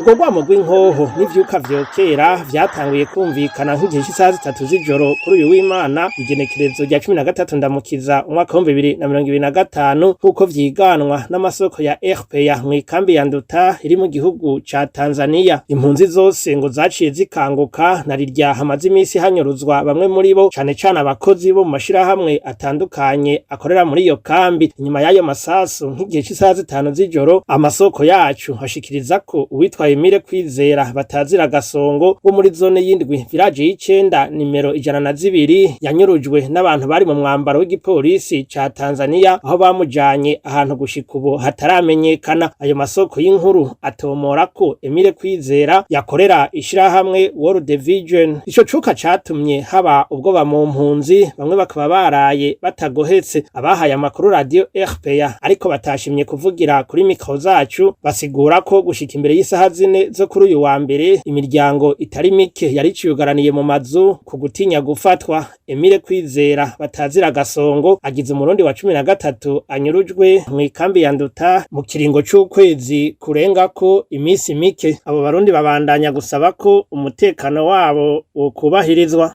Urwo rwamo rw'inkoho n'ivyuka vyokera vyatanguye kumvikana nk'igihe c'isaha 3 z'ijoro kuri uyu w'Imana, igenekerezo rya 13 Ndamukiza umwaka w'2025, nk'uko vyiganwa n'amasoko ya RPA mw'ikambi ya Nduta iri mu gihugu ca Tanzania. Impunzi zose ngo zaciye zikanguka na rirya hamaze imisi hanyuruzwa bamwe muri bo, cane cane abakozi bo mu mashirahamwe atandukanye akorera muri iyo kambi. Inyuma y'ayo masasu, nk'igihe c'isaha 5 z'ijoro, amasoko yacu ashikiriza ko uwitwa Emile Kwizera batazira Gasongo wo muri zone y'indwi, village y'icenda, nimero 102, yanyurujwe n'abantu bari mu mwambaro w'igipolisi ca Tanzania, aho bamujanye ahantu gushika ubu hataramenyekana. Ayo masoko y'inkuru atomora ko Emile Kwizera yakorera ishirahamwe World Vision. Ico cuka catumye haba ubwoba mu mpunzi, bamwe bakaba baraye batagohetse. Abahaye amakuru radio RPA ariko batashimye kuvugira kuri mikro zacu basigura ko gushika imbere y'isaha 4 zo kuri uyu wa mbere imiryango itari mike yari iciyugaraniye mu mazu ku gutinya gufatwa. Emile Kwizera batazira Gasongo agize umurundi wa 13 anyurujwe mw'ikambi ya Nduta mu kiringo c'ukwezi kurengako imisi mike. Abo barundi babandanya gusaba ko umutekano wabo wokubahirizwa.